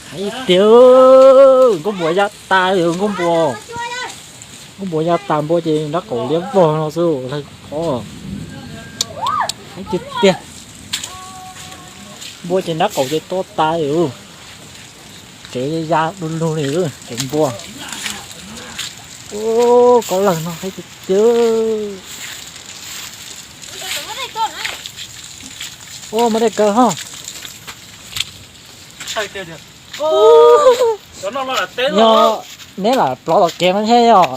Heev tiag, nkauj npua ya tas, nkauj npua, nkauj npua ya tas, npua ces nrab qaum liab vog no xwb, lawg qhov. Heev tiag tiag, npua ces nrab qaum ces tuaj tas. Tsev ya du lug li, tsev npua. Ub, kob lawg no heev tiag tiag. Ub, muaj dej kawg ho. Yog neb lam plov tom kev mas thiaj yog.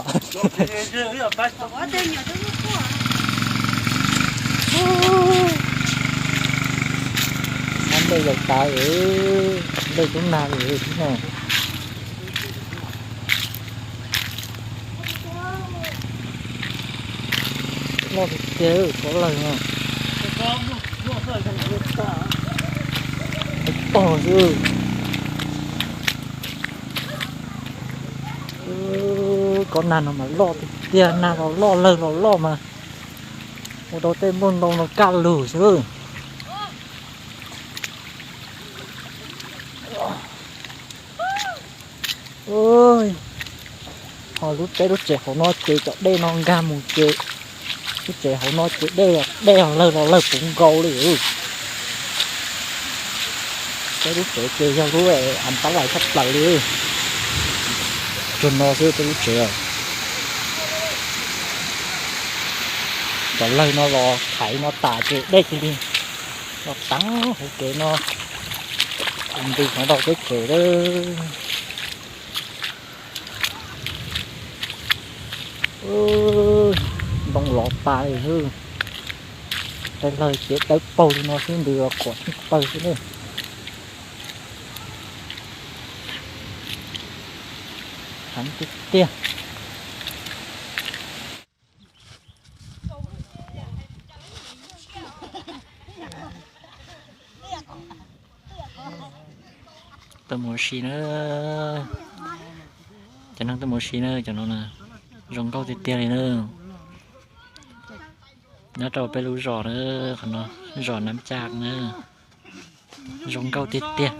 Nab nplej yaus tas, nplej tub nag li no. Loj tiag tiag, kob lawg no. Tog xwb. Kob nag no mas loj tiag tiag, nag los loj lawg los loj mas ua rau tej nplooj ntoo no kaj lug xwb. Ho lub peb lub tsev hauv no ces cov dej no nkag mus ces lub tsev hauv no ces dej, dej lawg los lawg puv nkaus li. Peb lub tsev ces yog lub av tab lais tshaj plaws li. Tsuag no xwb peb lub tsev. Cov lawg no los thaiv no tas ces dej cia li los tag hauv kev no, nti no rau peb tsev lawm. Ntoo lov tas li xwb. Tej lawg ces dawb paug li no xwb, ntws los khuam tib pawg xwb ne. Heev tiag tiag. Tuaj mus ua si na, cov neeg tuaj mus ua si na, cov no na, zoo nkauj tiag tiag li na. Nyob rau peb lub zos na, qhov no zos Nab Caj na, zoo nkauj tiag tiag.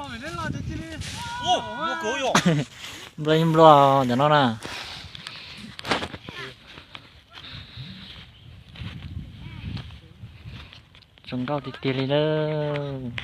Nplua nplua cov no na. Zoo nkauj tiag tiag li lawm.